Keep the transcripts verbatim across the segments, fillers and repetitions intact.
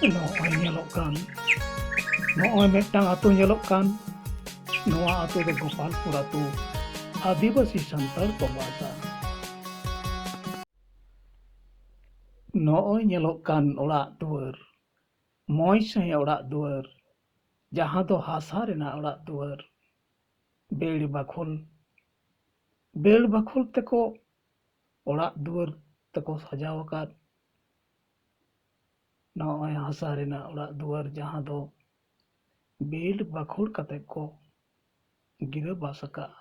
ᱱᱚᱜᱼᱚᱭ ᱧᱮᱞᱚᱜ ᱠᱟᱱ, ᱱᱚᱜᱼᱚᱭ ᱢᱤᱫᱴᱟᱝ ᱟᱛᱳ ᱧᱮᱞᱚᱜ ᱠᱟᱱ, ᱱᱚᱣᱟ ᱟᱛᱳ ᱫᱚ ᱜᱳᱯᱟᱞᱯᱩᱨ ᱟᱛᱳ, ᱟᱹᱫᱤᱵᱟᱹᱥᱤ ᱥᱟᱱᱛᱟᱲ ᱠᱚ ᱵᱟᱥᱟ᱾ ᱱᱚᱜᱼᱚᱭ ᱧᱮᱞᱚᱜ ᱠᱟᱱ ᱚᱲᱟᱜ ᱫᱩᱣᱟᱹᱨ, ᱢᱚᱡᱽ ᱥᱟᱺᱦᱤᱡ ᱚᱲᱟᱜ ᱫᱩᱣᱟᱹᱨ, ᱡᱟᱦᱟᱸ ᱫᱚ ᱦᱟᱥᱟ ᱨᱮᱱᱟᱜ ᱚᱲᱟᱜ ᱫᱩᱣᱟᱹᱨ, ᱵᱮᱲ ᱵᱟᱠᱷᱳᱞ, ᱵᱮᱲ ᱵᱟᱠᱷᱳᱞ ᱛᱮᱠᱚ ᱚᱲᱟᱜ ᱫᱩᱣᱟᱹᱨ ᱛᱮᱠᱚ ᱥᱟᱡᱟᱣ ᱟᱠᱟᱫ᱾ ᱱᱚᱜᱼᱚᱭ ᱦᱟᱥᱟ ᱨᱮᱱᱟᱜ ᱚᱲᱟᱜ ᱫᱩᱣᱟᱹᱨ, ᱡᱟᱦᱟᱸ ᱫᱚ ᱵᱮᱲ ᱵᱟᱠᱷᱳᱞ ᱠᱟᱛᱮ ᱠᱚ ᱜᱤᱨᱟᱹ ᱵᱟᱥ ᱟᱠᱟᱫᱼᱟ᱾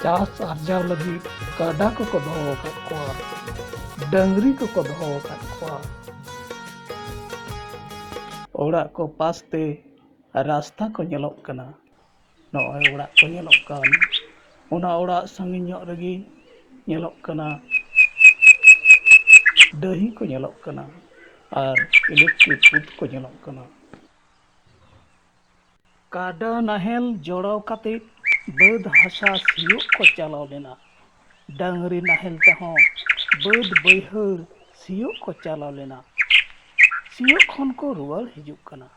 ᱪᱟᱥ ᱟᱨᱡᱟᱣ ᱞᱟᱹᱜᱤᱫ ᱠᱟᱰᱟ ᱠᱚᱠᱚ ᱫᱚᱦᱚ ᱟᱠᱟᱫ ᱠᱚᱣᱟ, ᱰᱟᱹᱝᱨᱤ ᱠᱚᱠᱚ ᱫᱚᱦᱚ ᱟᱠᱟᱫ ᱠᱚᱣᱟ᱾ ᱚᱲᱟᱜ ᱠᱚ ᱯᱟᱥ ᱛᱮ ᱨᱟᱥᱛᱟ ᱠᱚ ᱧᱮᱞᱚᱜ ᱠᱟᱱᱟ᱾ ᱱᱚᱜᱼᱚᱭ ᱚᱲᱟᱜ ᱠᱚ ᱧᱮᱞᱚᱜ ᱠᱟᱱ, ᱚᱱᱟ ᱚᱲᱟᱜ ᱥᱟᱺᱜᱤᱧ ᱧᱚᱜ ᱨᱮᱜᱮ ᱧᱮᱞᱚᱜ ᱠᱟᱱᱟ, ᱰᱟᱹᱦᱤ ᱠᱚ ᱧᱮᱞᱚᱜ ᱠᱟᱱᱟ ᱟᱨ ᱤᱞᱮᱠᱴᱨᱤᱠ ᱯᱳᱥᱴ ᱠᱚ ᱧᱮᱞᱚᱜ ᱠᱟᱱᱟ᱾ ᱠᱟᱰᱟ ᱱᱟᱦᱮᱞ ᱡᱚᱲᱟᱣ ᱠᱟᱛᱮ ᱵᱟᱹᱫᱽ ᱦᱟᱥᱟ ᱥᱤᱭᱳᱜ ᱠᱚ ᱪᱟᱞᱟᱣ ᱞᱮᱱᱟ᱾ ᱰᱟᱹᱝᱨᱤ ᱱᱟᱦᱮᱞ ᱛᱮᱦᱚᱸ ᱵᱟᱹᱫᱽ ᱵᱟᱹᱭᱦᱟᱹᱲ ᱥᱤᱭᱳᱜ ᱠᱚ ᱪᱟᱞᱟᱣ ᱞᱮᱱᱟ᱾ ᱥᱤᱭᱳᱜ ᱠᱷᱚᱱ ᱠᱚ ᱨᱩᱣᱟᱹᱲ ᱦᱤᱡᱩᱜ ᱠᱟᱱᱟ᱾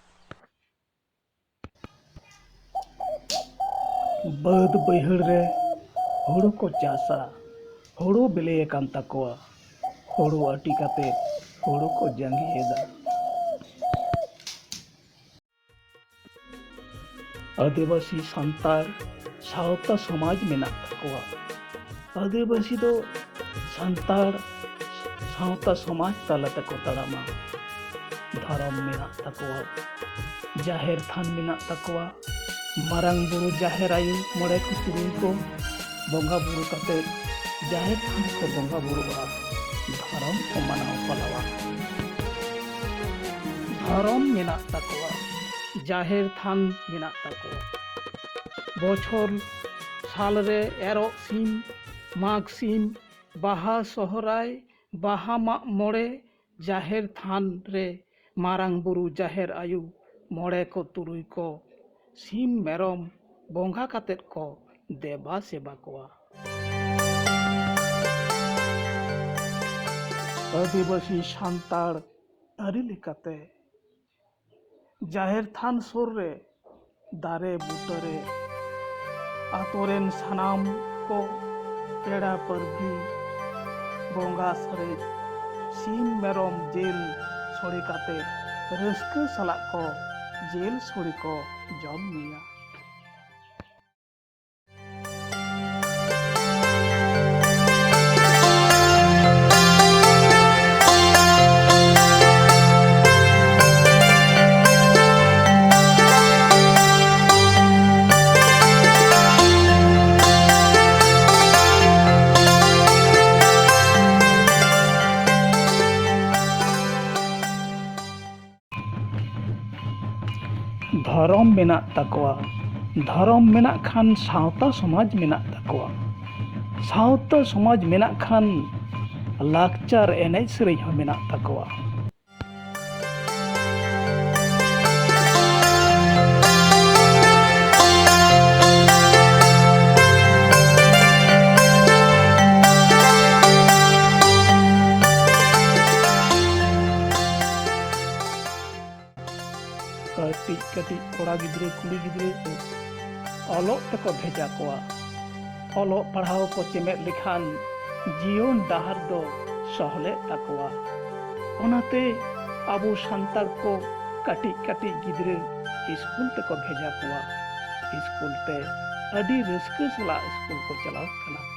ᱵᱟᱹᱫᱽ ᱵᱟᱹᱭᱦᱟᱹᱲ ᱨᱮ ᱦᱳᱲᱳ ᱠᱚ ᱪᱟᱥᱟ᱾ ᱦᱳᱲᱳ ᱵᱤᱞᱤ ᱟᱠᱟᱱ ᱛᱟᱠᱚᱣᱟ᱾ ᱦᱳᱲᱳ ᱟᱹᱴᱤ ᱠᱟᱛᱮ ᱦᱳᱲᱳ ᱠᱚ ᱡᱟᱸᱜᱮᱭᱮᱫᱟ᱾ ᱟᱹᱫᱤᱵᱟᱹᱥᱤ ᱥᱟᱱᱛᱟᱲ ᱥᱟᱶᱛᱟ ᱥᱚᱢᱟᱡᱽ ᱢᱮᱱᱟᱜ ᱛᱟᱠᱚᱣᱟ᱾ ᱟᱹᱫᱤᱵᱟᱹᱥᱤ ᱫᱚ ᱥᱟᱱᱛᱟᱲ ᱥᱟᱶᱛᱟ ᱥᱚᱢᱟᱡᱽ ᱛᱟᱞᱟ ᱛᱮᱠᱚ ᱛᱟᱲᱟᱢᱟ᱾ ᱫᱷᱚᱨᱚᱢ ᱢᱮᱱᱟᱜ ᱛᱟᱠᱚᱣᱟ, ᱡᱟᱦᱮᱨ ᱛᱷᱟᱱ ᱢᱮᱱᱟᱜ ᱛᱟᱠᱚᱣᱟ, ᱢᱟᱨᱟᱝ ᱵᱩᱨᱩ, ᱡᱟᱦᱮᱨ ᱟᱭᱳ, ᱢᱚᱬᱮ ᱠᱚ ᱛᱩᱨᱩᱭ ᱠᱚ ᱵᱚᱸᱜᱟ ᱵᱩᱨᱩ ᱠᱟᱛᱮ ᱡᱟᱦᱮᱨ ᱛᱷᱟᱱ ᱠᱚ ᱵᱚᱸᱜᱟ ᱵᱩᱨᱩᱜᱼᱟ, ᱫᱷᱚᱨᱚᱢ ᱠᱚ ᱢᱟᱱᱟᱣ ᱯᱟᱞᱟᱣᱟ᱾ ᱫᱷᱚᱨᱚᱢ ᱢᱮᱱᱟᱜ ᱛᱟᱠᱚᱣᱟ, ᱡᱟᱦᱮᱨ ᱛᱷᱟᱱ ᱢᱮᱱᱟᱜ ᱛᱟᱠᱚᱣᱟ᱾ ᱵᱚᱪᱷᱚᱨ ᱥᱟᱞ ᱨᱮ ᱮᱨᱚᱜ ᱥᱤᱢ, ᱢᱟᱜᱽ ᱥᱤᱢ, ᱵᱟᱦᱟ ᱥᱚᱦᱨᱟᱭ, ᱵᱟᱦᱟ ᱢᱟᱜ ᱢᱚᱬᱮ, ᱡᱟᱦᱮᱨ ᱛᱷᱟᱱ ᱨᱮ ᱢᱟᱨᱟᱝ ᱵᱩᱨᱩ, ᱡᱟᱦᱮᱨ ᱟᱭᱳ, ᱢᱚᱬᱮ ᱠᱚ ᱛᱩᱨᱩᱭ ᱠᱚ ᱥᱤᱢ ᱢᱮᱨᱚᱢ ᱵᱚᱸᱜᱟ ᱠᱟᱛᱮᱫ ᱠᱚ ᱫᱮᱵᱟ ᱥᱮᱵᱟ ᱠᱚᱣᱟ᱾ ᱟᱹᱫᱤᱵᱟᱹᱥᱤ ᱥᱟᱱᱛᱟᱲ ᱟᱹᱨᱤ ᱞᱮᱠᱟᱛᱮ ᱡᱟᱦᱮᱨ ᱛᱷᱟᱱ ᱥᱩᱨ ᱨᱮ ᱫᱟᱨᱮ ᱵᱩᱴᱟᱹ ᱨᱮ ᱟᱛᱳ ᱨᱮᱱ ᱥᱟᱱᱟᱢ ᱠᱚ ᱯᱮᱲᱟ ᱯᱟᱹᱨᱵᱷᱤ ᱵᱚᱸᱜᱟ ᱥᱟᱨᱮᱡ ᱥᱤᱢ ᱢᱮᱨᱚᱢ ᱡᱤᱞ ᱥᱳᱲᱮ ᱠᱟᱛᱮ ᱨᱟᱹᱥᱠᱟᱹ ᱥᱟᱞᱟᱜ ᱠᱚ ᱡᱤᱞ ᱥᱳᱲᱮ ᱠᱚ ᱡᱚᱢ ᱧᱩᱭᱟ᱾ ᱫᱷᱚᱨᱚᱢ ᱢᱮᱱᱟᱜ ᱛᱟᱠᱚᱣᱟ᱾ ᱫᱷᱚᱨᱚᱢ ᱢᱮᱱᱟᱜ ᱠᱷᱟᱱ ᱥᱟᱶᱛᱟ ᱥᱚᱢᱟᱡᱽ ᱢᱮᱱᱟᱜ ᱛᱟᱠᱚᱣᱟ᱾ ᱥᱟᱶᱛᱟ ᱥᱚᱢᱟᱡᱽ ᱢᱮᱱᱟᱜ ᱠᱷᱟᱱ ᱞᱟᱠᱪᱟᱨ ᱮᱱᱮᱡ ᱥᱮᱨᱮᱧ ᱦᱚᱸ ᱢᱮᱱᱟᱜ ᱛᱟᱠᱚᱣᱟ᱾ ᱠᱟᱹᱴᱤᱡ ᱠᱟᱹᱴᱤᱡ ᱠᱚᱲᱟ ᱜᱤᱫᱽᱨᱟᱹ ᱠᱩᱲᱤ ᱜᱤᱫᱽᱨᱟᱹ ᱚᱞᱚᱜ ᱛᱮᱠᱚ ᱵᱷᱮᱡᱟ ᱠᱚᱣᱟ᱾ ᱚᱞᱚᱜ ᱯᱟᱲᱦᱟᱣ ᱠᱚ ᱪᱮᱢᱮᱫ ᱞᱮᱠᱷᱟᱱ ᱡᱤᱭᱚᱱ ᱰᱟᱦᱟᱨ ᱫᱚ ᱥᱚᱦᱞᱮᱜ ᱛᱟᱠᱚᱣᱟ᱾ ᱚᱱᱟᱛᱮ ᱟᱵᱚ ᱥᱟᱱᱛᱟᱲ ᱠᱚ ᱠᱟᱹᱴᱤᱡ ᱠᱟᱹᱴᱤᱡ ᱜᱤᱫᱽᱨᱟᱹ ᱤᱥᱠᱩᱞ ᱛᱮᱠᱚ ᱵᱷᱮᱡᱟ ᱠᱚᱣᱟ᱾ ᱤᱥᱠᱩᱞ ᱛᱮ ᱟᱹᱰᱤ ᱨᱟᱹᱥᱠᱟᱹ ᱥᱟᱞᱟᱜ ᱤᱥᱠᱩᱞ ᱠᱚ ᱪᱟᱞᱟᱣ ᱠᱟᱱᱟ᱾